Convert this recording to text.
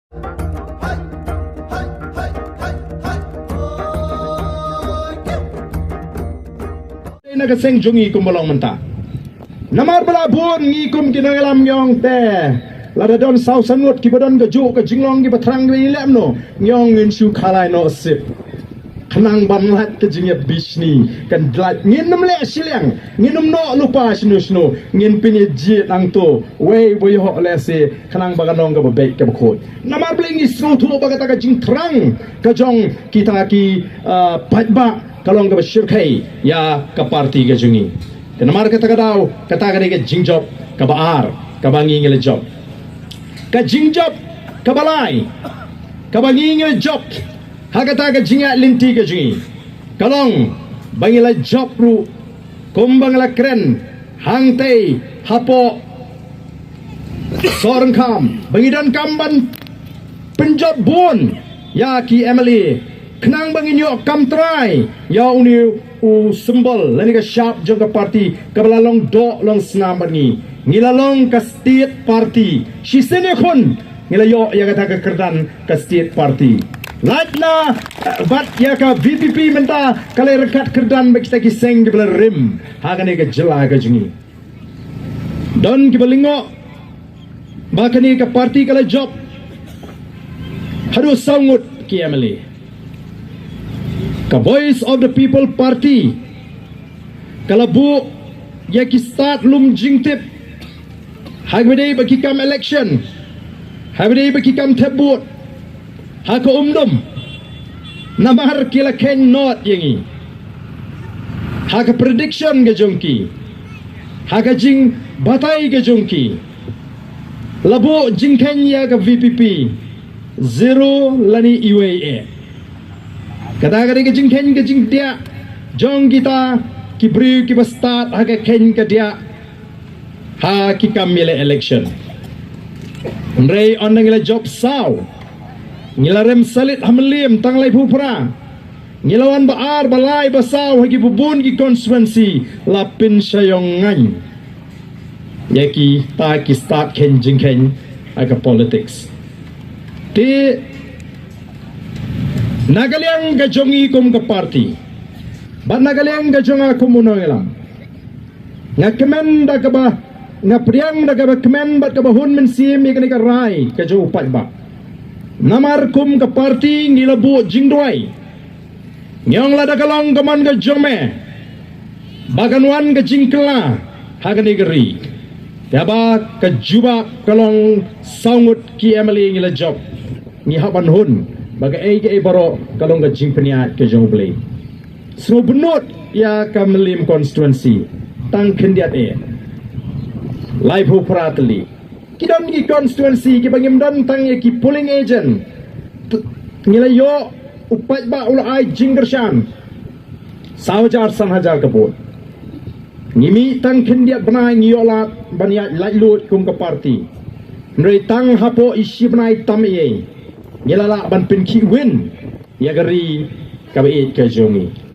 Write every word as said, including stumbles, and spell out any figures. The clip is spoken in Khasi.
Na ka seng jong ngi kumba long mynta. Namar ba la bun ngi kum ki nongïalam ngi ong te, lada don saw san ngut kiba don kajuh ka jinglong kiba thrang kiba ïaleh noh, ngi ong ngin shu khalai noh sip. Khnang ban lait ka jingïabishni kan lait, ngin ym leh shiliang, ngin ym noh lypa shano shano, ngin pynïajied hangto wei ba ïoh lehse, khnang ba kan long kaba beit kaba khuid. Namar balei? Ngi sngewthuh ba kata ka jingthrang ka jong kita ki, ah, paidbah ka long kaba shyrkhei ïa ka parti ka jong ngi. Te namar kata ka daw, kata ka dei ka jingjop kaba ar kaba ngi ngi la jop. Ka jingjop kaba lai kaba ngi ngi la jop ha kata ka jingïaid lynti ka jong ngi ka long ba ngi la jop ruh kumba ngi la kren hangtei hapoh Sohryngkham ba ngi donkam ban pynjop bun ïa ki M L A khnang ba ngin ïoh kam trai ïa une u symbol lane ka shap jong ka parti kaba la long doh long snam bad ngi. Ngi la long ka state party. Shisien ïakhun ngi la ïoh ïa kata ka kyrdan ka state party. Lait na, eh, bad ïa ka V P P mynta ka la ryngkat kyrdan bad kita ki seng kiba la rim ha kane ka jylla ka jong ngi. Don kiba lyngngoh ba kane ka parti ka la jop haduh saw ngut ki M L A. Ka Voice of the People Party ka la buh ïa ki stad lum jingtip ha kaba dei ba ki kam election, ha kaba dei ba ki kam thep vote, ha ka umdum. Namar ki la kheiñ not ïa ngi ha ka prediction ka jong ki, ha ka jingbatai ka jong ki. La buh jingkheiñ ïa ka V P P zero lane iwei eh. Kata ka dei ka jingkheiñ ka jingdiah jong kita ki briew kiba stad ha ka kheiñ ka diah ha ki kam ïaleh election. Hynrei ynda ngi la jop saw, ngi la rem salit ha Mylliem tang laiphew phra, ngi la wan ba ar ba lai ba saw ha ki bun ki constituency, la pynshah ïong ngan ïa kita ki stad kheiñ jingkheiñ ha ka politics. Te na ka liang ka jong ngi kum ka parti bad na ka liang ka jong nga kum u nongïalam, nga kmen da kaba, nga pdiang da kaba kmen bad kaba hun mynsiem ïa kane ka rai ka jong u paidbah. Namar kum ka parti ngi la buh jingduwai. Ngi ong lada ka long ka mon ka jong me ba kan wan ka jingkylla ha kane ka ri, te haba ka jubab ka long saw ngut ki M L A ngi la jop, ngi hap ban hun ba kaei kaei baroh ka long ka jingpynïaid ka jong U Blei. Sngewbynnud ïa ka Mylliem constituency tang khyndiat eh, laiphew phra tylli. Ki don ki constituency kiba ngim don tang ïa ki polling agent. Ngi la ïoh, u paidbah u la ai jingkyrshan saw hajar san hajar ka vote. Ngi mih tang khyndiat bnai, ngi ïoh lad ban ïaid laitluid kum ka parti. Hynrei tang hapoh i shi bnai tam ei ei ngi la lah ban pynkhih win ïa ka ri kaba ïeit ka jong ngi.